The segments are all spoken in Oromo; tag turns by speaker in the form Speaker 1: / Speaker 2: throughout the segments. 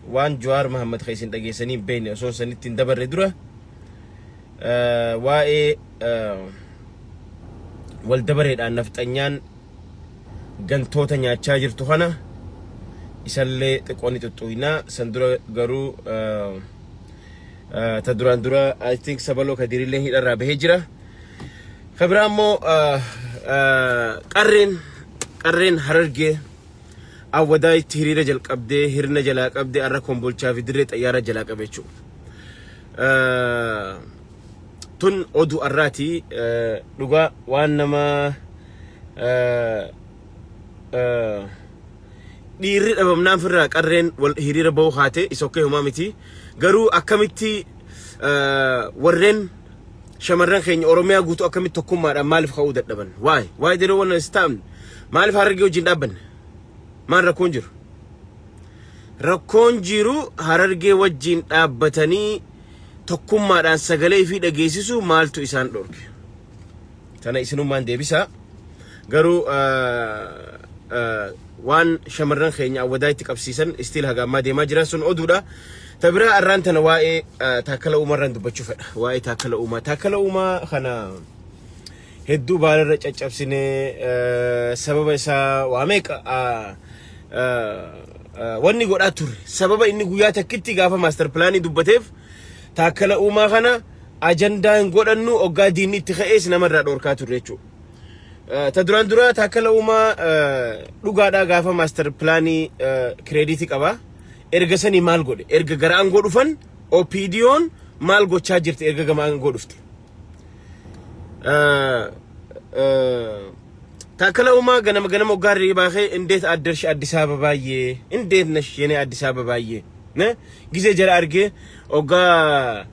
Speaker 1: waan Jawaar Mahammad kan isin dhageessanii hin beekne osoo sanitti hin dabarre dura waa'ee wal dabareedhaan nafxanyaan gantoota nyaachaa jirtu kana isallee xiqqoo ni xuxxuynaa. San dura garuu ta duraan dura, I think, Sabaloo Kadirillee hidharraa bahee jira. Ka biraa immoo qarreen Harargee Awwadaa itti hiriira jalqabdee hirna jalaa qabdee arra Kombolchaa fi dirree xayyaara jalaa qabe jechuudha. Tun oduu arraati. Dhugaa waan nama dhiirri dhabamnaan firraa qarreen wal hiriira bahuu haate isa okkee homaa miti. Garuu akkamitti warreen shamarran keenya Oromiyaa guutuu akkamitti tokkummaadhaan maaliif ka'uu dadhaban? Why? Why they don't want to stand? Maaliif Harargee wajjin dhaabbanne? Maal rakkoon jiru? Rakkoon jiru Harargee wajjin dhaabbatanii tokkummaadhaan sagalee fi dhageessisuu maaltu isaan dhorke? Tana isinummaan deebisaa. Garuu waan shamarran keenya Awwadaa itti qabsiisan still haga ammaa deemaa jira, sun oduudha. Ta biraa arraan tana waa'ee Taakkala Uumaarraan dubbachuu fedha. Waa'ee Taakkala Uumaa. Taakkala Uumaa kana hedduu baalarra caccabsinee sababa isaa waa meeqa wanni godhaa turre. Sababa inni guyyaa takkitti gaafa master planii dubbateef Taakkala Uumaa kana ajandaa hin godhannu, oggaa diinni itti ka'ees namarraa dhorkaa turre jechuudha. Ta duraan dura Taakkala Uumaa dhugaadhaa gaafa master planii creditii qaba. Erga sanii maal godhe? Erga gara aangoo dhufan OPDO'n maal gochaa jirti erga gama aangoo dhufte? Taakkala Uumaa ganama ganama oggaa hirribaa baakee እንዴት አደርሽ አዲስ አበባዬ፣ እንዴት ነሽ የኔ አዲስ አበባዬ gizee jara argee oggaa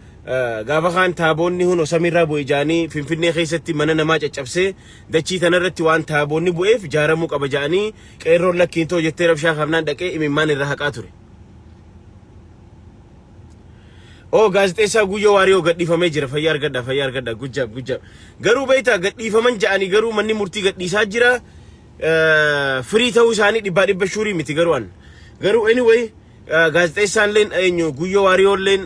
Speaker 1: gaafa kaan taaboonni hun samiirraa bu'e jaanii Finfinnee keessatti mana namaa caccabsee dachii tanarratti waan taaboonni bu'eef jaaramuu qaba jaanii qeerroon lakkiin too jettee rabshaa kaafnaan dhaqee imimmaan irraa haqaa ture. Oo, gaazexeessaa Guyyoo Waariyoo gadhiifamee jira. Fayyaa argadha, fayyaa argadha. Gujjaab, gujjaab. Garuu beektaa, gadhiifaman ja'anii garuu manni murtii gadhiisaa jira. Firii ta'uu isaanii dhibbaa dhibba sure miti garuu an. Garuu anyway, gaazexeessaan leen eenyu, Guyyoo Waariyoo leen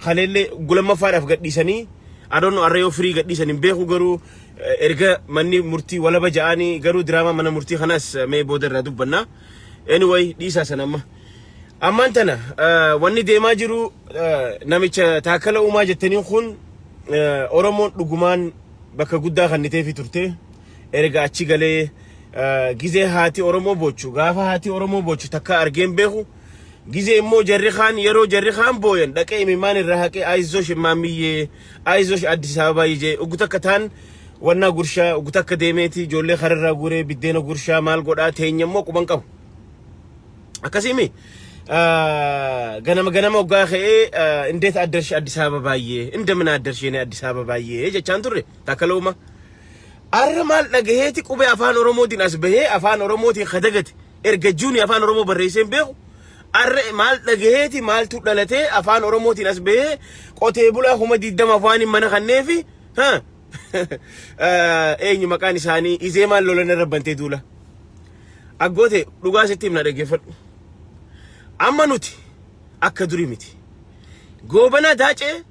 Speaker 1: kaleellee gulammaffaadhaaf gadhiisanii adoonno arra yoo firii gadhiisan hin beeku. Garuu erga manni murtii walaba ja'anii garuu diraamaa mana murtii kanas mee booda irraa dubbanna. Anyway, dhiisaa sana amma. Ammaan tana wanni deemaa jiru namicha Taakkala Uumaa jettaniin kun Oromoon dhugumaan bakka guddaa kan niteefi turte. Erga achi galee gizee haati Oromoo boochu, gaafa haati Oromoo boochu takka argeen beeku. Gizee immoo jarri kaan, yeroo jarri kaan booyan dhaqee imimmaan irraa haqee አይዞሽ ማሚዬ፣ አይዞሽ አዲስ አበባ jee ugu takka taan wannaa gurshaa ugu takka deemeeti ijoollee kararraa guuree biddeena gurshaa maal godhaa teenya immoo quban qabu. Akkasiimi ganama ganama waggaa ka'ee እንዴት አደርሽ አዲስ አበባዬ፣ እንደምን አደርሽ የኔ አዲስ አበባዬ jechaan turre Taakkala Uumaa. Arra maal dhagaheeti qubee Afaan Oromootiin as bahee Afaan Oromootiin kadagate? Erga juuni Afaan Oromoo barreessee hin beeku. Arra maal dhagaheeti, maaltu dhalatee Afaan Oromootiin as bahee qotee bulaa 20,000 afaaniin mana kanneefi eenyu maqaan isaanii Izeemaan lolan irra bantee duula. Aggoote, dhugaa sitti himna, dhaggeeffadhu. Amma nuti akka durii miti. Goobanaa Daacee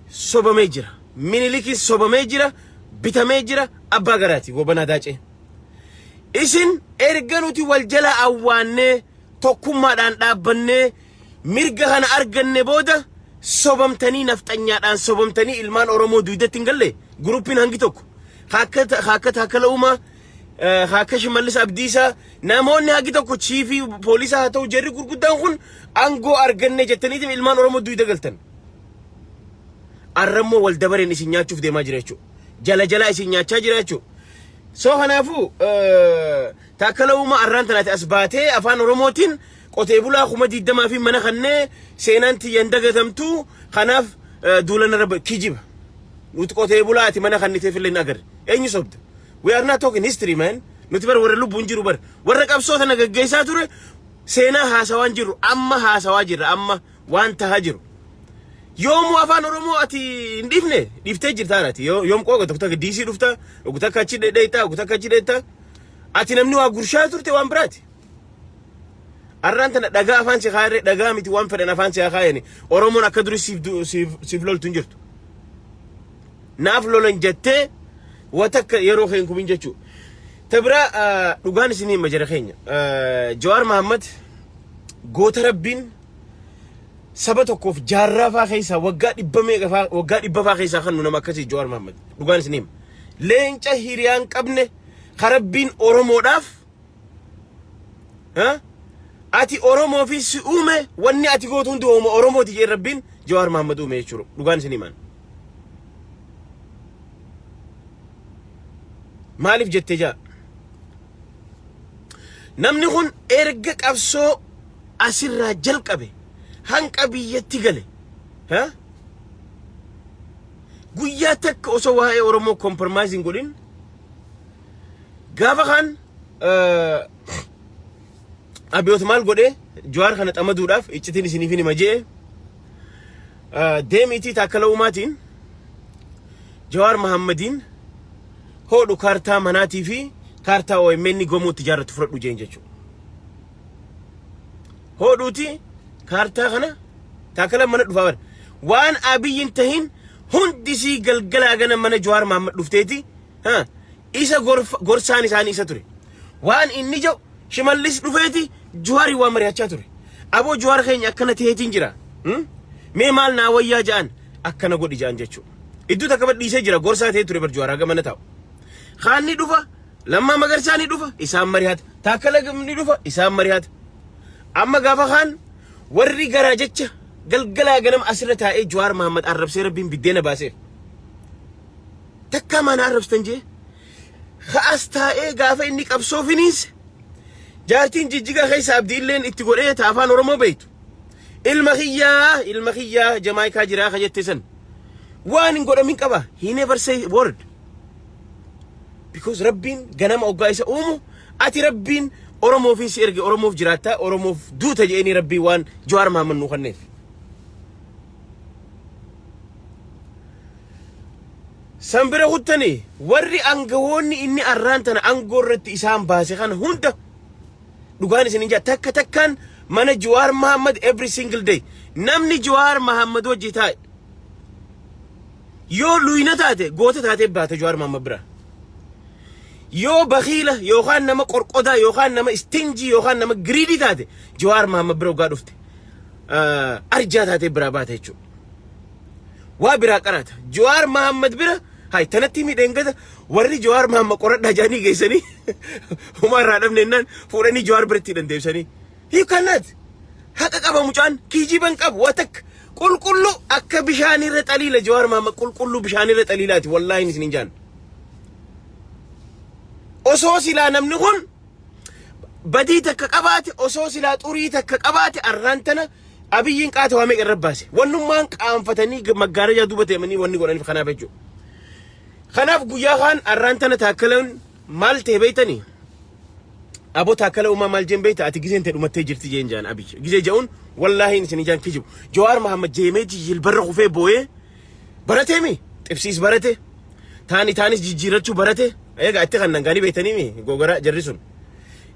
Speaker 1: sobamee jira. Minilikiin sobamee jira. Bitamee jira. Abbaa garaati Goobanaa Daacee. Isin erga nuti wal jala awwaannee tokkummaadhaan dhaabbannee mirga kana arganne booda sobamtanii, nafxanyaadhaan sobamtanii ilmaan Oromoo duudatti hin galle. Groupiin hangi tokko akka Taakkala Uumaa, akka Shimallis Abdiisaa, namoonni hangi tokko chiefii poolisaa haa ta'u, jarri gurguddaan kun aangoo arganne jettaniitiin ilmaan Oromoo duuda galtan. Arrammoo wal dabareen isin nyaachuuf deemaa jira jechuudha. Jala jala isin nyaachaa jira jechuudha. So kanaafuu Taakkala Uumaa arraan tanaati as baatee Afaan Oromootiin qotee bulaa 20,000 fi mana kannee seenaan tiyyan dagatamtu kanaaf duula narra kijiba. Nuti qotee bulaati mana kanniteef illee hin agarre. Eenyu sobda? We are not talking history, man. Nuti bar warra lubbuun jiru bar. Warra qabsoo tana gaggeessaa ture seenaa haasawaan jirru, amma haasawaa jirra, amma waan tahaa jiru. Yoomuu Afaan Oromoo ati hin dhiifne, dhiiftee jirtaan ati yoom qooqa tokko takka diisii dhufta, tokko takka achi dheeyta, tokko takka achi dheeyta. Ati namni waa gurshaa turte waan biraati. Arraan tana dhagaa afaan si kaayarree dhagaa miti waan fedhan afaan si haa kaayani. Oromoon akka durii siif du- siif siif loltu hin jirtu. Naaf lolan jettee watakka yeroo kee hin kubin jechuudha. Ta biraa dhugaan isinii hima jara keenya. Jawaar Mahammad goota rabbiin saba tokkoof jaarraa faa keessaa waggaa dhibba meeqa faa waggaa dhibba faa keessaa kan nu nama akkasii Jawaar Mahammad dhugaan isinii hima. Leenca hiriyaan qabne ka rabbiin Oromoodhaaf ha? Ati Oromoo fi si uume wanni ati gootu hundi hooma Oromooti jedhee rabbiin Jawaar Mahammad uume jechuudha dhugaan isin himan. Maaliif jettee jaa? Namni kun erga qabsoo asirraa jalqabe hanqa biyyatti gale ha? Guyyaa takka osoo waa'ee Oromoo compromise hin godhin gaafa kaan Abiyoot maal godhe Jawaar kana xamaduudhaaf iccitiin isiniif hin hima jee deemiitii Taakkala Uumaatiin Jawaar Mahammadiin hoodhu kaartaa manaatii fi kaartaa OMN gamoo itti ijaarratu fudhadhu jeen jechuudha. Hoodhuuti kaartaa kana Taakkala mana dhufaa bara. Waan Abiyyi hin tahin hundisii galgalaa gana mana Jawaar Mahammad dhufteeti isa gorsaan isaanii isa ture. Waan inni jedhu Shimallis dhufeeti Juwaarii waa mari'achaa ture. Aboo Juwaar keenya akkana ta'eetiin jira. Mee maal naa wayyaa ja'an akkana godhi ja'an jechuudha. Iddoo takka badhiisee jira gorsaa ta'ee ture bar Juwaar haga mana taa'u. Kaan ni dhufa Lammaa Magarsaa ni dhufa isaan mari'ata. Taakkala ni dhufa isaan mari'ata. Amma gaafa kaan warri garaa jecha galgalaa ganama asirra taa'ee Jawaar Mahammad arrabsee rabbiin biddeena baaseef. Takkaa maana arrabsitan jee. Ka'as taa'ee gaafa inni qabsoo finiinse jaartiin jijjigaa keessa abdii illeen itti godhee ta afaan Oromoo beektu. Ilma kiyyaa ilma kiyyaa Jamaayikaa jiraa ka jette san waan hin godhamin qaba. He never say word. Because rabbiin ganama oggaa isa uumu ati rabbiin Oromoofiin si erge Oromoof jiraattaa Oromoof duuta jedhanii rabbiin waan Jawaar Mahammad nuu kenneef. San bira kuttanii warri angawoonni inni arraan tana angoo irratti isaan baase kana hunda dhugaan isin hin jaa takka takkaan mana Jawaar Mahammad every single day namni Jawaar Mahammad wajji taa'e yoo luyna taate goota taatee baate Jawaar Mahammad bira. Yoo bakiila yookaan nama qorqodaa yookaan nama stingy yookaan nama greedy taate Jawaar Mahammad bira waggaa dhufte arjaa taatee biraa baate jechuudha. Waa biraa qaraata. Jawaar Mahammad bira hay tanatti miidheen gada warri Jawaar Mahammad qoradhaa jaanii geessanii homaa irraa dhabne jennaan fuudhanii Jawaar biratti hidhan deebisanii. You cannot. Haqa qaba mucaan kijiban qabu waa takka qulqullu akka bishaanirra xaliila Jawaar Mahammad qulqulluu bishaanirra xaliilaati wallaahi isin hin jaan. Osoo silaa namni kun badii takka qabaate osoo silaa xurii takka qabaate arraan tana Abiyyiin qaata waa meeqa irra baase. Wannummaan qaanfatanii maggaarajaa duuba deemanii wanni godhaniif kanaaf jechuudha. Kanaaf guyyaa kaan arraan tana Taakkalaan maal ta'e beektanii? Aboo Taakkala Uumaa maal jeen beekta ati gizeen ta'e dhumattee jirti jeen jaan Abiyyi. Gizee ja'uun wallaahi isin ijaan kijibu. Jawaar Mahammad jeemee jilbarra kufee booyee baratee mi? Xibsiis barate. Taani taanis jijjiirrachuu barate. Egaa itti kannan gaanii beektanii mi gogora jarri sun.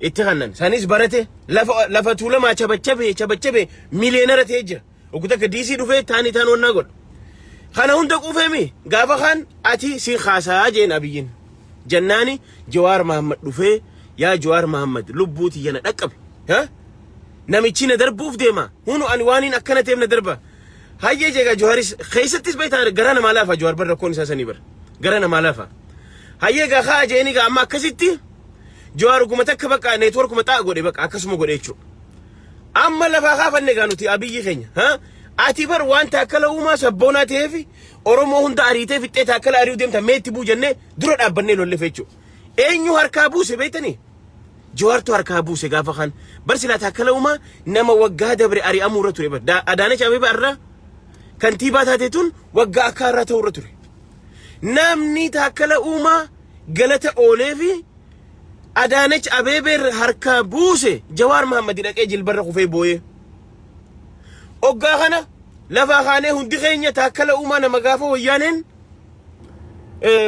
Speaker 1: Itti kannan sanis barate lafa lafa tuulamaa chabachabee chabachabee miliyeenara ta'ee jira. Oggu takka diisii dhufee taani taan wannaa godha. Kana hunda quufee mi gaafa kaan ati si kaasaa jeen Abiyyiin. Jannaani Jawaar Mahammad dhufee yaa Jawaar Mahammad lubbuu tiyya na dhaqqabe. Ha? Namichi na darbuuf deema. Hunu ani waaniin akkana ta'eef na darba. Hayyee jeegaa Jawaaris keessattis beektaa gara namaa laafa Jawaar bar rakkoon isaa sanii bar. Gara namaa laafa. Hayyee gaa kaa jeeni gaa amma akkasitti Jawaar guma takka bakka neetwoorkuma xaa godhe bakka akkasuma godhe jechuudha. Amma lafaa kaafanne gaa nuti Abiyyi keenya. Ha? Ati bar waan Taakkala Uumaa sabboonaa ta'eef Oromoo hunda ariitee fixxee Taakkala ari'uu deemta mee itti buu jennee dura dhaabbannee lolleef jechuudha. Eenyu harkaa buuse beektanii? Jawaartu harkaa buuse gaafa kan bar silaa Taakkala Uumaa nama waggaa dabre ari'amuu irra ture bar. Adaanech Abeebee irraa kantiibaa taate tun waggaa akka irraa ta'uu irra ture. Namni Taakkala Uumaa galata oolee fi Adaanech Abeebee harkaa buuse Jawaar Mahammad dhaqee jilbarra kufee booyee. Oggaa kana lafaa kaanee hundi keenya Taakkala Uumaa nama gaafa wayyaaneen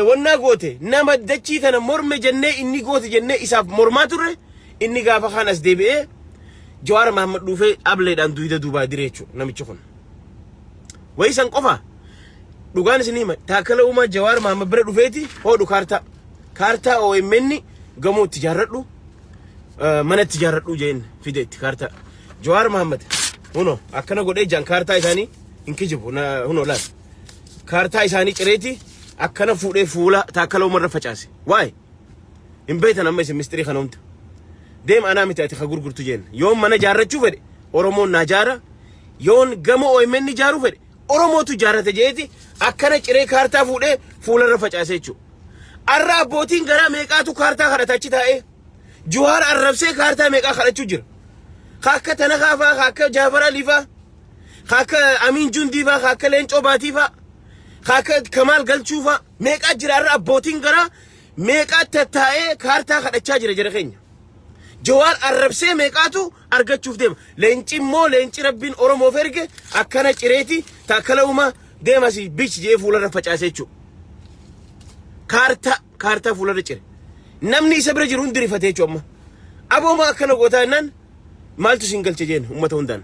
Speaker 1: wannaa goote nama dachii tana morme jennee inni goote jennee isaaf mormaa turre inni gaafa kaan as deebi'ee Jawaar Mahammad dhufee ableedhaan duyda duubaa dire jechuudha namichi kun. Wayi san qofa dhugaan isin hima Taakkala Uumaa Jawaar Mahammad bira dhufeeti hoodhu kaartaa. Kaartaa OMN gamoo itti ijaarradhu mana itti ijaarradhu jeen fide itti kaartaa. Jawaar Mahammad hunoo akkana godhee jaan kaartaa isaanii hin kijibu hunoo laal. Kaartaa isaanii cireeti akkana fuudhee fuula Taakkala Uumaa irra facaase. Waa'ee hin beektan amma isin mistirii kana hunda. Deem anaa miti ati ka gurgurtu jeen. Yoon mana ijaarrachuu fedhe Oromoon naa jaara. Yoon gamoo OMN ijaaruu fedhe Oromootu ijaarrata jeeti akkana ciree kaartaa fuudhee fuularra facaase jechuudha. Arra abbootiin garaa meeqaatu kaartaa kadhata achi taa'ee. Juhaar arrabsee kaartaa meeqaa kadhachuu jira. Ka akka Tanakaa fa'aa, ka akka Jaafar Alii fa'aa, ka akka Amiin Jundii fa'aa, ka akka Leencoo Baatii fa'aa, ka akka Kamaal Galchuu fa'aa meeqaa jira arra abbootiin garaa meeqaa tattaa'ee kaartaa kadhachaa jira jara keenya. Jawaar arrabsee meeqaatu argachuuf deema. Leenci immoo leenci rabbiin Oromoof erge akkana cireeti Taakkala Uumaa deemasi biich jee fuularra facaasee jechuudha. Kaartaa kaartaa fuularra cire. Namni isa bira jiru hundi rifatee jechuudha amma. Abooma akkana gootaa jennaan maaltu isin galche jeen uummata hundaan.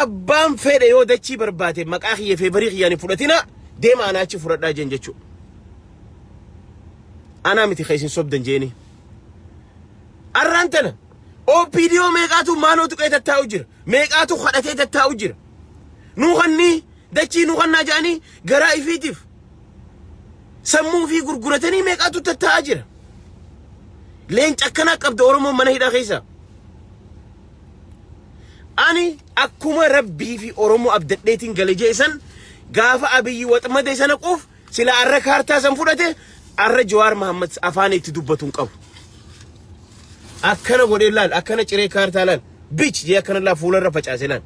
Speaker 1: Abbaan fedhe yoo dachii barbaade maqaa kiyya feebarii kiyyaan hin fudhatina deema anaa achi fudhadhaa jeen jechuudha. Anaa miti kan isin sobdan jeeni. Arraan tana OPDO meeqaatu maaloo tuqee tattaa'u jira. Meeqaatu kadhatee tattaa'u jira. Nuu kannii dachii nuu kannaa jedhanii garaa ifiitiif sammuu fi gurguratanii meeqaatu tattaa'aa jira. Leenca akkanaa qabda Oromoon mana hidhaa keessa. Ani akkuma rabbii fi Oromoo abdadheetiin gale jee san gaafa Abiyyi waxmade sana quuf sila arra kaartaa san fudhate arra Jawaar Mahammad afaan itti dubbatu hin qabu. Akkana godhee laal akkana ciree kaartaa laal biich jee akkana laal fuularra facaase laal.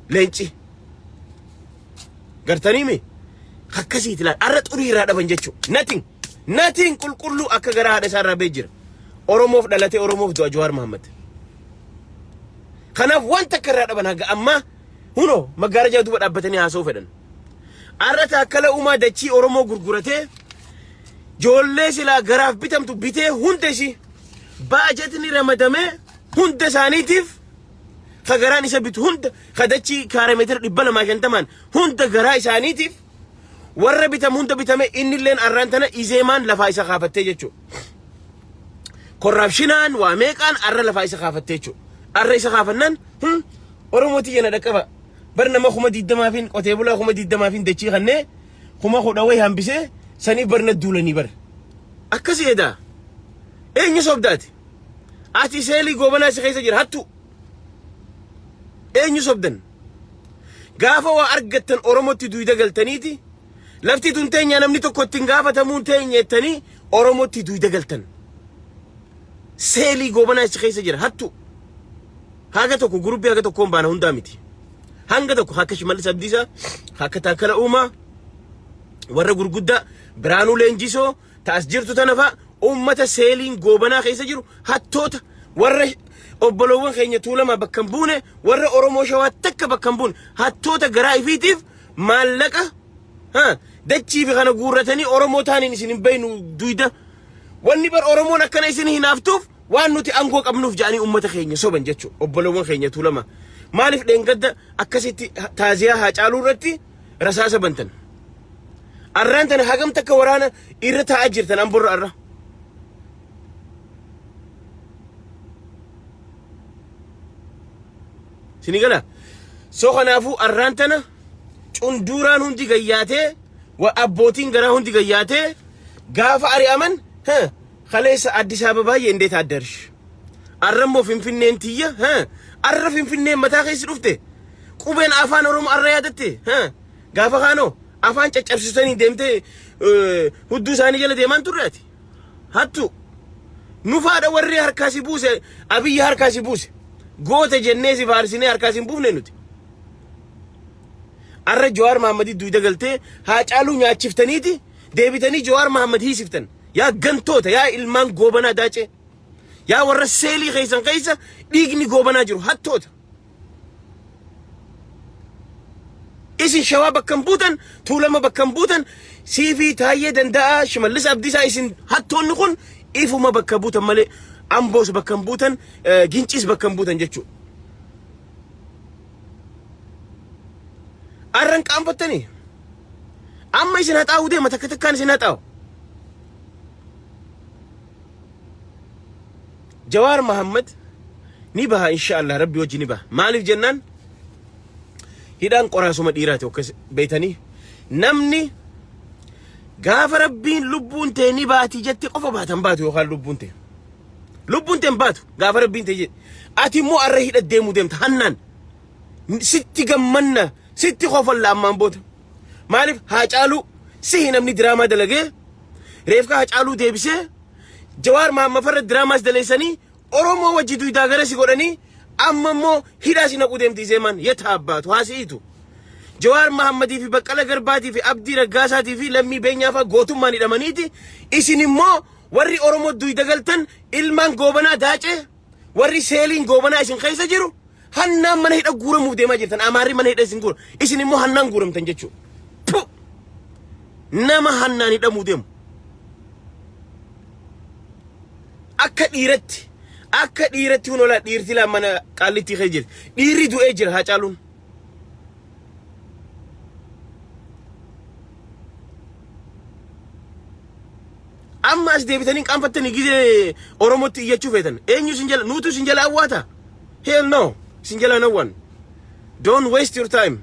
Speaker 1: Leenci. Gartanii mi? Akkasiiti laal arra xurii irraa dhaban jechuudha. Nothing. Nothing qulqulluu akka garaa haadha isaa irraa bee jira. Oromoof dhalatee Oromoof du'a Jawaar Mahammad. Kanaaf wanta akka irraa dhaban haga ammaa hunoo maggaarajaa duuba dhaabbatanii haasa'uu fedhan. Arra Taakkala Uumaa dachii Oromoo gurguratee ijoollee silaa garaaf bitamtu bitee hunda isii baajatni ramadamee hunda isaaniitiif ka garaan isa bitu hunda ka dachii kaarameetira 250n hunda garaa isaaniitiif warra bitamu hunda bitame innilleen arraan tana izeemaan lafaa isa kaafattee jechuudha. Korraapshinaan waa meeqaan arra lafaa isa kaafattee jechuudha. Arra isa kaafannaan Oromoo tiyya na dhaqqaba. Bar nama 20,000fin qotee bulaa 20,000fin dachii kannee 10,000 wayi hambisee saniif bar na duulanii bar. Akkasi edaa. Eenyu sobdaati? Ati seelii goobanaa si keessa jira hattu. Eenyu sobdan? Gaafa waa argattan Oromootti duyda galtaniiti lafti tun teenya namni tokko ittiin gaafatamuun teenya jettanii Oromootti duyda galtan. Seelii goobanaa si keessa jira hattu. Haga tokko gurubbii haga tokkoon baana hundaa miti. Hanga tokko akka Shimallis Abdiisaa, akka Taakkala Uumaa, warra gurguddaa Biraanuu Leenjisoo, ta'as jirtu tana fa'a uummata seeliin goobanaa keessa jiru hattoota warra obboloowwan keenya tuulamaa bakka hin buune warra Oromoo Shawaa takka bakka hin buune hattoota garaa ifiitiif maallaqa dachii fi kana guurratanii Oromoo taaniin isin hin beeynu duyda. Wanni bar Oromoon akkana isin hinaaftuuf waan nuti aangoo qabnuuf jedhanii uummata keenya soban jechuudha. Obboloowwan keenya tuulamaa. Maaliif dheengadda akkasitti taaziyaa Haacaaluu irratti rasaasa bantan? Arraan tana hagam takka waraana irra taa'aa jirtan amborra arra. Sini gala. So kanaafuu arraan tana cunduuraan hundi gayyaatee wa abbootiin garaa hundi gayyaatee gaafa ari'aman kaleessa Addis Ababaa እንዴት አደርሽ arra immoo Finfinneen tiyya arra Finfinneen mataa keessi dhufte qubeen afaan Oromoo arra yaadatte gaafa kaanoo afaan caccabsisanii deemtee hudduu isaanii jala deemaan turre ati hattu nufaadha warri harkaa si buuse Abiyyi harkaa si buuse goota jennee si faarsinee harkaa si hin buufne nuti. Arra Jawaar Mahammadii duyda galtee Haacaaluu nyaachiftaniiti deebitanii Jawaar Mahammad hiisiftan. Yaa gantoota yaa ilmaan goobanaa daacee. Yaa warra seelii keessan keessa dhiigni goobanaa jiru hattoota. Isin Shawaa bakka hin buutan, Tuulama bakka hin buutan, siifii Taayyee Danda'aa, Shimallis Abdiisaa isin hattoonni kun ifuma bakka buutan malee Amboos bakka hin buutan, Ginciis bakka hin buutan jechuudha. Arran qaanfattanii? Amma isin haxaa'uu deema takka takkaan isin haxaa'u. Jawaar Mahammad ni baha insha Allah rabbi wajji ni baha. Maaliif jennaan hidhaan qoraasuma dhiiraati akkas beeytanii namni gaafa rabbiin lubbuun tee ni baati jette qofa baatan baatu yookaan lubbuun tee. Lubbuun tee hin baatu gaafa rabbiin tee jedhe. Ati immoo arra hidha deemuu deemta hannaan. Sitti gammanna sitti kofalla ammaan booda. Maaliif Haacaaluu sihi namni diraamaa dalagee reefka Haacaaluu deebisee Jawaar Mahammad farra diraamaas daleessanii Oromoo wajji duydaa gara si godhanii amma immoo hidhaa si naquu deemti Izeemaan yeta abbaatu haa si'iitu. Jawaar Mahammadii fi Baqqala Garbaatii fi Abdii Raggaasaatii fi Lammii Beenyaa fa'aa gootummaan hidhamaniiti isin immoo warri Oromoo duyda galtan ilmaan goobanaa daacee warri seeliin goobanaa isin keessa jiru hannaan mana hidha guuramuuf deemaa jirtan Amaarri mana hidha isin guura isin immoo hannaan guuramtan jechuudha. Puh! Nama hannaan hidhamuu deemu. Akka dhiiratti akka dhiiratti kun olaa dhiirti laa mana qaallittii keessa jirti. Dhiirri du'ee jira Haacaaluun. Amma as deebitanii qaanfattanii gizee Oromootti iyyachuu feetan. Eenyu isin jala nuutu isin jala awwaata? Hell no. Isin jala hin awwaan. Don't waste your time.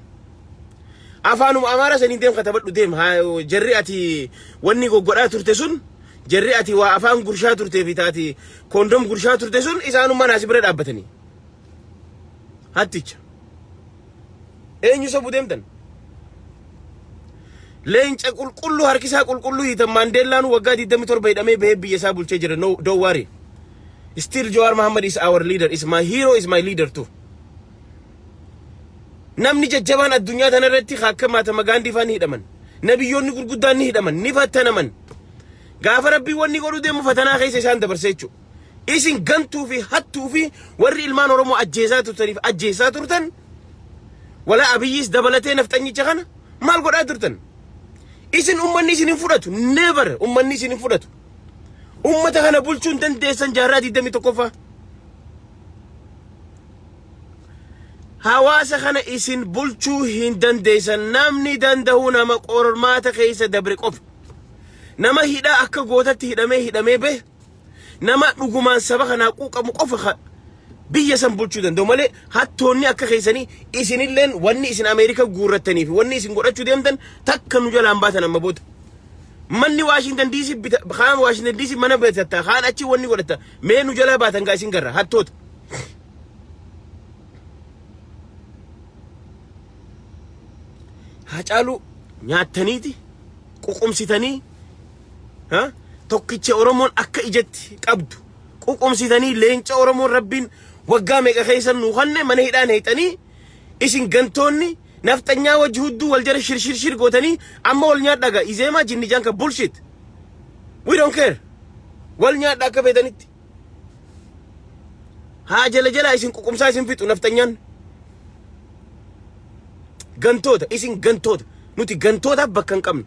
Speaker 1: Afaanuma Amaaraa saniin deem katabadhu deem. Haa jarri ati wanni goggodhaa turte sun jarri ati waa afaan gurshaa turtee fi taati koondom gurshaa turte sun isaanummaan asi bira dhaabbatanii. Hatticha. Eenyu sobu deemtan? Leenca qulqulluu harkisaa qulqulluu hiitan Maandeellaan waggaa 27 hidhamee bahee biyya isaa bulchee jira. No, don't worry. Still Jawar Muhammad is our leader, is my hero, is my leader too. Namni jajjabaan addunyaa tanarratti akka Mahatma Gaandii fa'aa ni hidhaman. Nabiyyoonni gurguddaan ni hidhaman, ni fattanaman. Gaafa rabbii wanni godhuu deemu fatanaa keessa isaan dabarsa jechuudha. Isin gantuu fi hattuu fi warri ilmaan Oromoo ajjeesaa turtaniif ajjeesaa turtan wala Abiyyiis dabalatee nafxanyicha kana maal godhaa turtan? Isin ummanni isin hin fudhatu. Never ummanni isin hin fudhatu. Ummata kana bulchuu hin dandeessan jaarraa 21ffaa. Hawaasa kana isin bulchuu hin dandeessan namni danda'u nama qormaata keessa dabre qofa. Nama hidhaa akka gootatti hidhamee hidhamee bahe nama dhugumaan saba kanaa quuqamu qofa ka biyya san bulchuu danda'u malee hattoonni akka keessanii isinilleen wanni isin Ameerika guurrattanii fi wanni isin godhachuu deemtan takka nu jalaan baatan amma booda. Manni Waashintan DC bita kaan Waashintan DC mana bitatta kaan achi wanni godhatta mee nu jalaa baatan gaa isin garra hattoota. Hacaaluu nyaattaniiti ququmsitanii ha? Tokkicha Oromoon akka ijatti qabdu ququmsitanii leenca Oromoon rabbiin waggaa meeqa keessa nuu kanne mana hidhaan heexanii isin gantoonni nafxanyaa wajji hudduu wal jala shir shir shir gootanii amma wal nyaadhaa gaa izeemaa jinni jaanka bullshit we don't care wal nyaadhaa akka feetanitti haa jala jalaa isin ququmsaa isin fixu nafxanyaan gantoota isin gantoota nuti gantootaaf bakka hin qabnu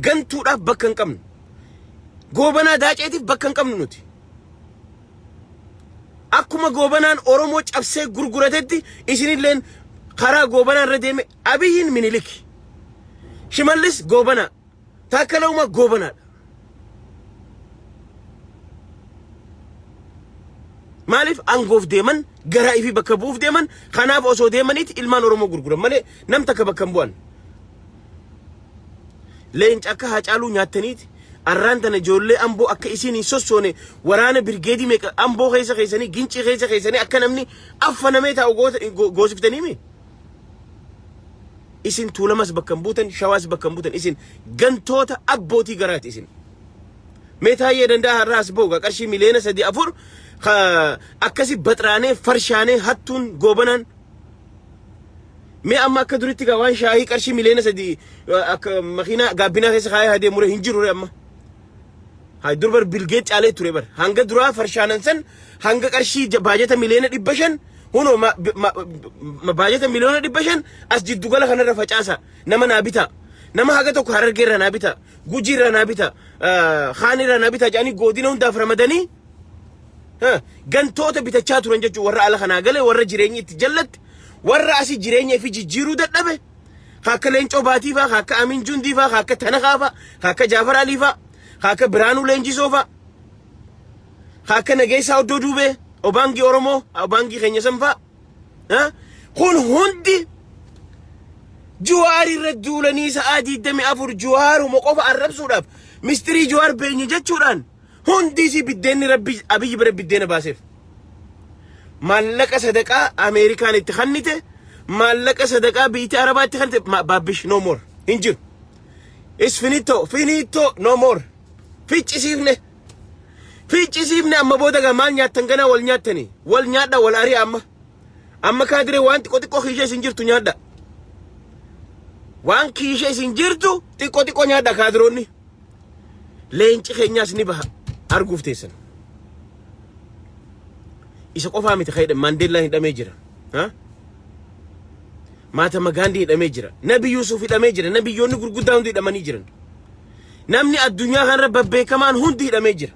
Speaker 1: gantuudhaaf bakka hin qabnu goobanaa daaceetiif bakka hin qabnu nuti akkuma goobanaan Oromoo cabsee gurguratetti isinilleen karaa goobanaa irra deeme Abiyyiin Minilik Shimallis goobanaa Taakkala Uumaa goobanaadha. Maaliif aangoof deeman garaa ifii bakka bu'uuf deeman kanaaf osoo deemaniiti ilmaan Oromoo gurguran malee nam takka bakka hin bu'an. Leenca akka Haacaaluu nyaattaniiti arraan tana ijoollee Amboo akka isiin hin sossoone waraana birgeedii meeqa Amboo keessa keessanii Gincii keessa keessanii akka namni affanamee taa'u goosiftaniimi. Isin Tuulamas bakka hin buutan, Shawaas bakka hin buutan. Isin gantoota abbootii garaati isin. Mee Taayyee Danda'a har'aa as booga qarshii miliyoona sadii afur akkasi baxraanee farshaanee hattuun goobanaan. Mee amma akka duritti gaa waan shaayii qarshii miliyoona 3 akka makiinaa gaabbinaa keessa kaayee haa deemure hin jiru amma. Haa dur bar Bilgeet caalee ture bar. Hanga duraa farshaanan san hanga qarshii baajata miliyoona 500 hunoo baajata miliyoona 500 as jiddugala kanarra facaasa nama naa bitaa. Nama haga tokko Harargee irraa naa bitaa, Gujii irraa naa bitaa, Kaan irraa naa bitaa jedhanii godina hundaaf ramadanii Gantoota bitachaa turan jechuun warra ala kanaa galee, warra jireenyi itti jallatti, warra asii jireenya fi jijjiiruu dadhabe, akka Leencoo Baatii faa, akka Amin Jundii faa, akka Tanakaa faa, akka Jaafar Alii faa, akka Biraanuu Leenjisoo faa, akka Nageessaa Oddoo Duubee Obaangii Oromoo, Obaangii keenya san faa. Kun hundi Juwaar irra duulanii sa'aa 24 Juwaaruma qofa arrabsuudhaaf, mistirii Juwaar beenye jechuudhaan, hundi isii biddeenni Rabbi Abiyyi bira biddeena baaseef. Maallaqa sadaqaa Ameerikaan itti kennite, maallaqa sadaqaa biyyi Arabaa itti kennite, baabbish, no more, hin jiru. Is finito, finito, no more. Ficcisiifne. Ficcisiifne. Amma booda gaa maal nyaattan? Ganaa wal nyaattanii, wal nyaadha, wal ari'a amma. Amma kaadiree waan xiqqoo xiqqoo kiishee isin jirtu nyaadha. Waan kiishee isin jirtu xiqqoo xiqqoo nyaadha kaadiroonni. Leenci keenyaas ni baha, arguuf teessan. Isa qofaa miti kan hidhame. Maandeellaan hidhamee jira. Mahatma Gaandii hidhamee jira. Nabi Yuusuf hidhamee jira. Nabiyyoonni gurguddaa hundi hidhamanii jiran. Namni addunyaa kanarra babbeekamaan hundi hidhamee jira.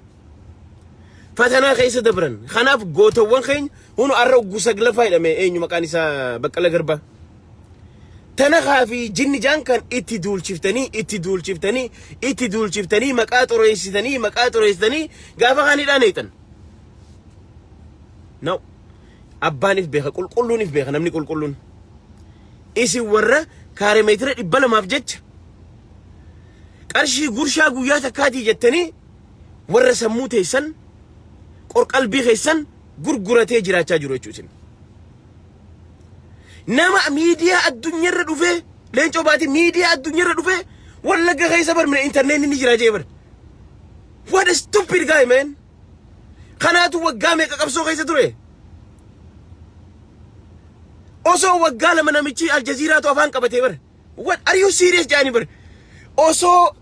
Speaker 1: Fatanaa keessa dabran. Kanaaf gootawwan keenya hunu arra ugguu saglaffaa hidhame, eenyu maqaan isaa, Baqqala Garbaa. Tanakaa fi jinni jaan kan itti duulchiftanii, itti duulchiftanii, itti duulchiftanii, maqaa xureessitanii, maqaa xureessitanii gaafa kaan hidhaan eexan. No. Abbaaniif beeka, qulqulluuniif beeka namni qulqulluun. Isin warra kaare meetira 200f jecha, qarshii gurshaa guyyaa takkaatii jettanii, warra sammuu teessan, qorqalbii keessan gurguratee jiraachaa jiru jechuudha isin. Nama miidiyaa addunyaarra dhufee, Leencoo Baatii, miidiyaa addunyaarra dhufee, Wallagga keessa bar intarneetni ni jira jee bar. What a stupid guy, man. Kanaatu waggaa meeqa qabsoo keessa ture? Osoo waggaa 2 namichi Aljaziiraatu afaan qabatee bar. What, are you serious jedhanii bar. Osoo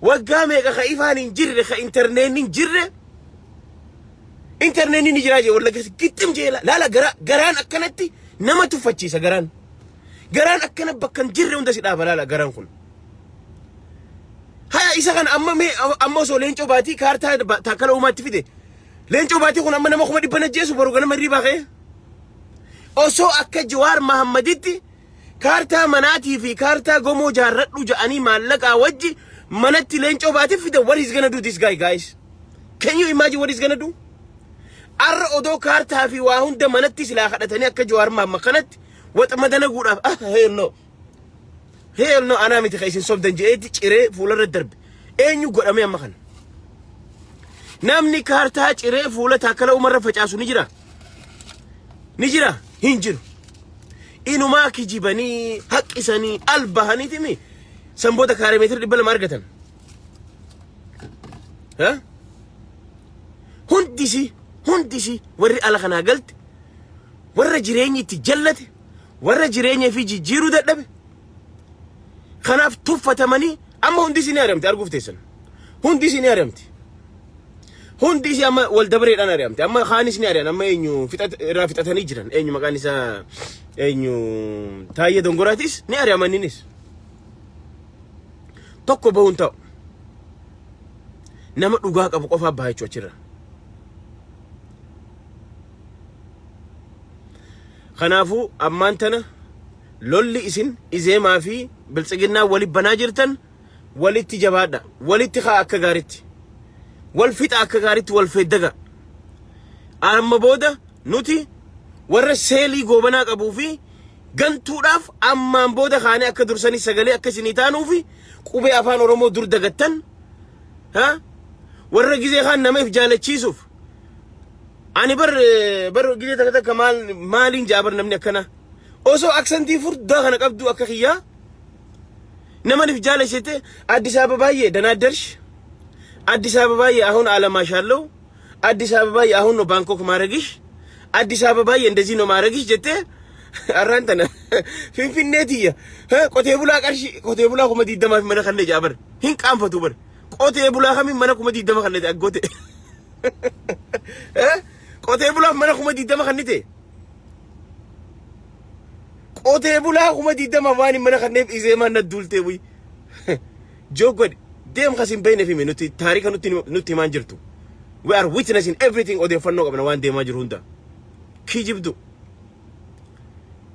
Speaker 1: waggaa meeqa ka ifaan hin jirre, ka intarneetni hin jirre, intarneetni ni jiraa jee Wallagga gixxim jee. Laala, garaan akkanatti nama tuffachiisa garaan. Garaan akkana bakka hin jirre hunda si dhaaba, laala garaan kun. Haya, isa kana amma mee amma osoo Leencoo Baatii kaartaa Taakkala Uumaatti fide, Leencoo Baatii kun amma nama 100,000 ajjeesu boru ganama hirribaa ka'e. Osoo akka Jawaar Mahammaditti kaartaa manaatii fi kaartaa gomoo jaarradhu ja'anii maallaqaa wajji manatti Leencoo Baatii fide, what is gonna do this guy, guys? Can you imagine what is gonna do? Arra odoo kaartaa fi waa hunda manatti silaa kadhatanii akka Jawaar Mahammad kanatti waxa dalaguudhaaf, ah, hell no. Hell no, anaa miti ka isin sobdan je'eeti ciree fuularra darbe. Eenyu godhame amma kana? Namni kaartaa ciree fuula Taakkala Uumarra facaasu ni jira? Ni jira? Hin jiru. Inumaa kijibanii haqqisanii al bahaniitimi sanboota kaaree meetira 200 argatan. Ha? Hundisi, hundisi warri ala kanaa galte, warra jireenyi itti jallate, warra jireenya fi jijjiiruu dadhabe, kanaaf tuffatamanii amma hundi isin ari'amte, arguuf teessan. Hundi isin ari'amte. Hundi isii amma wal dabareedhaan ari'amte. Amma kaanis ni ari'an. Amma eenyu irraa fixatanii jiran. Eenyu maqaan isaa, eenyu, Taayyee Dongoraatis ni ari'aman innis. Tokko bahuun ta'u. Nama dhugaa qabu qofaa baha jechuudha achirra. Kanaafuu ammaan tana lolli isin Izeemaa fi Biltsiginnaa wali banaa jirtan, walitti jabaadha. Walitti kaa akka gaaritti. Wal fixa akka gaaritti, wal feeddaga. Amma booda nuti warra seelii Goobanaa qabuu fi gantuudhaaf ammaan booda kaanee akka dursanii sagalee akka isinii taanuu fi qubee afaan Oromoo dur dagattan, ha? Warra gizee kaan nama if jaalachiisuuf, ani bar bar gizee takka takka maal maaliin jaa bar, namni akkana osoo aksantii furdaa kana qabdu akka kiyyaa nama if jaalachite, አዲስ አበባዬ ደህና አደርሽ፣ አዲስ አበባዬ አሁን አለማሻለሁ፣ አዲስ አበባዬ አሁን ነው ባንኮክ ማድረግሽ፣ አዲስ አበባዬ እንደዚህ ነው ማድረግሽ jettee arraan tana Finfinnee tiyya qotee bulaa qarshii qotee bulaa 20,000f mana kanne jaa bar. Hin qaanfatu bar. Qotee bulaa kamiin mana 20,000 kannete aggoote? Qotee bulaaf mana 20,000 kannite? Qotee bulaa 20,000 waan hin mana kanneef Izeemaan na duultee bu'i. Joog godhi deem, kas hin beekne fi nuti taarika nutti himaan jirtu. We are witnessing everything. Odeeffannoo qabna waan deemaa jiru hunda. Kijibdu.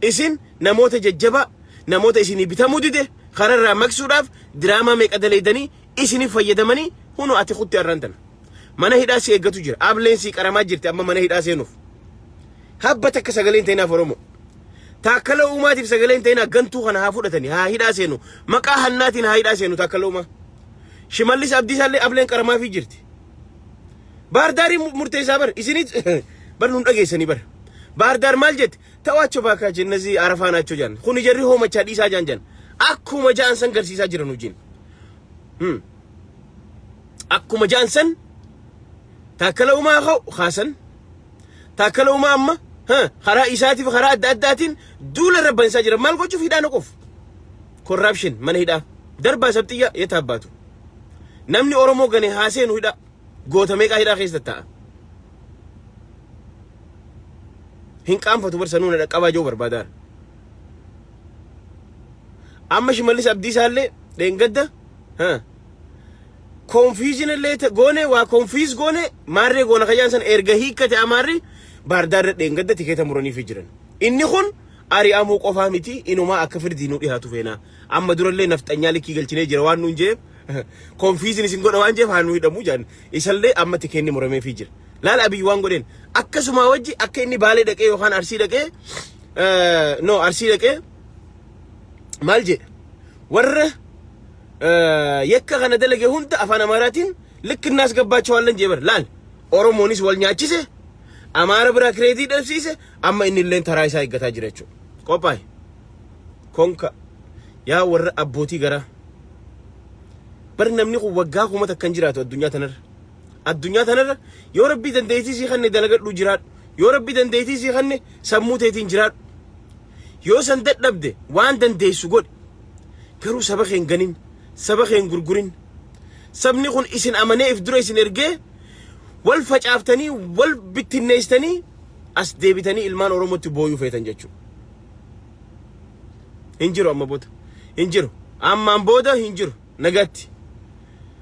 Speaker 1: Isin namoota jajjabaa, namoota isinii bitamuu dide kararraa maqsuudhaaf diraamaa meeqa daleeydanii isiniif fayyadamanii hunu ati kutti arran tana. Mana hidhaa si eeggatu jira. Ableen si qaramaa jirti amma mana hidhaa seenuuf. Habba takka sagaleen ta'inaaf Oromoo. Taakkala Uumaatiif sagaleen ta'inaa. Gantuu kana haa fudhatanii haa hidhaa seenu. Maqaa hannaatiin haa hidhaa seenu Taakkala Uumaa. Shimallis Abdiisaallee ableen qaramaafii jirti. Baardaariin murteessaa bar isinit bar nun dhageessanii bar. Baardaar maal jette? Ta'aachoo baakaa jennazii arafaa naachoo jaan. Kuni jarri hoomachaa dhiisaa jaan jaan. Akkuma ja'an san garsiisaa jiran hojiin. Akkuma ja'an san Taakkala Uumaa ka'u kaasan. Taakkala Uumaa amma karaa isaatiif karaa adda addaatiin duula irra bansaa jira. Maal gochuuf? Hidhaa naquuf. Corruption mana hidhaa. Darbaa sabxiyyaa yetaa abbaatu. Namni Oromoo gane haa seenu hidhaa. Goota meeqaa hidhaa keessa ta'a. Hin qaanfatu bar sanuu na dhaqqabaa jiru barbaadaara. Amma Shimallis Abdiisaallee dheengadda confusion illee goone, waa confuse goone, maarree goona kayyaan san erga hiikkate Amaarri Baardaarra dheengadda tikeeta muraniifi jiran. Inni kun ari'amuu qofaa miti, inumaa akka firdii nu dhiyaatu feenaa. Amma durallee nafxanyaa likkii galchinee jira waan nuun jeef, confusion isin godha waan jeef haa nu hidhamuu jaan, isallee amma tikeenni murameefii jira. Laala Abiyyi waan godheen akkasuma wajji akka inni Baalee dhaqee yookaan Arsii dhaqee, no, Arsii dhaqee maal jedhe? Warra yakka kana dalage hunda afaan Amaaraatiin ልክ እናስገባቸዋለን jee bar. Laal, Oromoonis wal nyaachise, Amaara biraa credit dhabsiise. Amma inni illeen taraa isaa eeggataa jira jechuudha. Qophaa'e. Konka yaa warra abbootii garaa. Bar namni kun waggaa 1000 kan jiraatu addunyaa tanarra. Addunyaa tanarra yoo Rabbii dandeettii sii kanne dalagadhu jiraadhu. Yoo Rabbii dandeettii sii kanne sammuu teetiin jiraadhu. Yoo san dadhabde waan dandeessu godhi. Garuu saba kee hin ganin. Saba kee hin gurgurin. Sabni kun isin amanee if dura isin ergee wal facaaftanii wal bittinneessitanii as deebitanii ilmaan Oromootti booyuu feetan jechuudha. Hin jiru amma booda. Hin jiru. Ammaan booda hin jiru. Nagatti.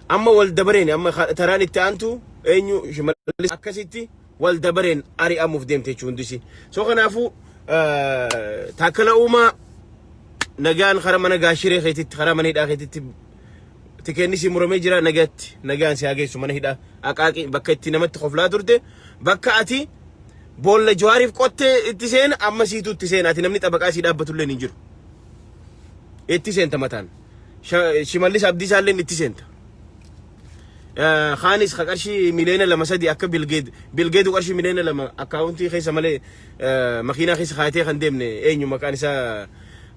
Speaker 1: Amma wal dabareen amma taraan itti aantu eenyu? Shimallis akkasitti wal dabareen ari'amuuf deemte jechuun hundisi. So kanaafuu Taakkala Uumaa nagaan karaa mana gaashiree keetitti, karaa mana hidhaa keetitti tikeenni si muramee jira. Nagatti nagaan si haa geessu mana hidhaa Aqaaqii, bakka itti namatti koflaa turte, bakka ati boolla Jawaariif qottee itti seena, amma siitu itti seena. Ati namni xabaqaa sii dhaabbatullee hin jiru. Itti seenta mataan. Shimallis Abdiisaallee itti seenta. Kaanis ka qarshii miliyoona 2 3 akka Bilgeed Bilgeedu qarshii miliyoona 2 akkaawuntii keessa malee makiinaa keessa kaayatee kan deemne eenyu maqaan isaa,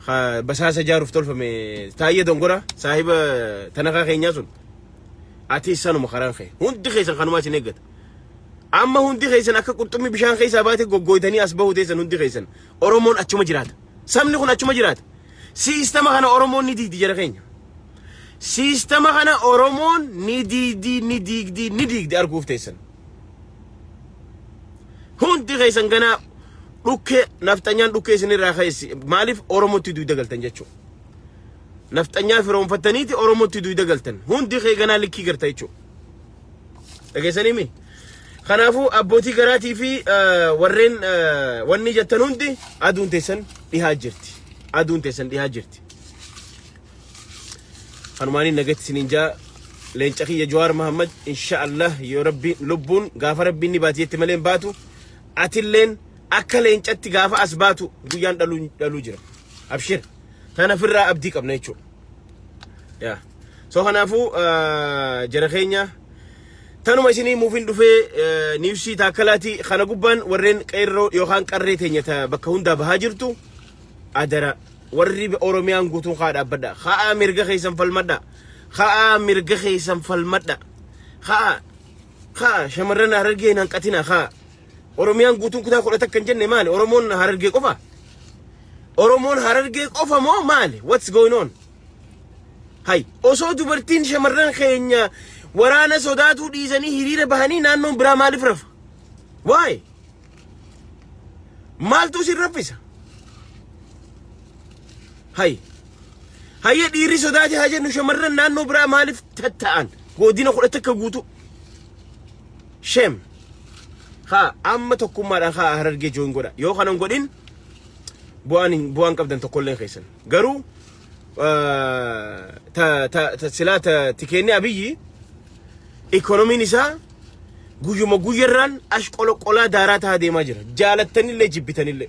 Speaker 1: ka basaasa jaaruuf tolfame, Taayyee Dongora saahiba tanakaa keenyaa sun, ati sanuma karaan kee. Hundi keessan kanumaa isin eeggata. Amma hundi keessan akka qurxummii bishaan keessaa baate goggooytanii as bahu teessan hundi keessan. Oromoon achuma jiraata. Sabni kun achuma jiraata. Siistama kana Oromoon ni diigdi jara keenya. Siistama kana Oromoon ni diigdi, ni diigdi, ni diigdi, arguuf teessan. Hundi keessan ganaa dhukkee nafxanyaan dhukkee isinirraa keessi. Maaliif Oromootti duuda galtan jechuudha. Nafxanyaa firoonfattaniiti Oromootti duuda galtan. Hundi kee ganaa likkii garta jechuudha. Dhageessanii mi? Kanaafuu abbootii garaatii fi warreen wanni jettan hundi aduun teessan dhihaa jirti. Aduun teessan dhihaa jirti. Kanumaaniin nagatti isiniin jaa. Leenca kiyya Jawaar Mahammad, insha Allah yoo Rabbi lubbuun gaafa Rabbiin ni baati jetti malee hin baatu, atilleen akka leencatti gaafa as baatu guyyaan dhaluu dhaluu jira. Abshir. Tana firraa abdii qabna jechuudha. Yaa. So kanaafuu jara keenya tanuma isinii muufin dhufee newsii Taakkalaati kana gubbaan. Warreen qeerroo yookaan qarree teenya ta bakka hundaa bahaa jirtu, adara warri Oromiyaan guutuun kaa dhaabbadha. Haa mirga keessan falmadha. Haa mirga keessan falmadha. Haa haa shamarran Harargee hin hanqatina. Haa Oromiyaan guutuun kutaa 11 hin jenne maali? Oromoon Harargee qofa? Oromoon Harargee qofa moo maali? What's going on? Hay, osoo dubartiin shamarran keenya waraana sodaatuu dhiisanii hiriira bahanii naannoon biraa maaliif rafa? Waay? Maaltu isin raffisa? Hay. Hayya, dhiirri sodaate haa jennu, shamarran naannoo biraa maaliif tatta'an? Godina 11 guutuu. Shame. Haa, amma tokkummaadhaan haa Harargee join godha. Yoo kanan godhin bu'aan qabdan tokkollee keessan. Garuu ta ta ta silaa ta tikeenni Abiyyi ikoonomiin isaa guyyuma guyyarraan ashqoloqolaa daaraa tahaa deemaa jira. Jaalattanillee jibbitanillee.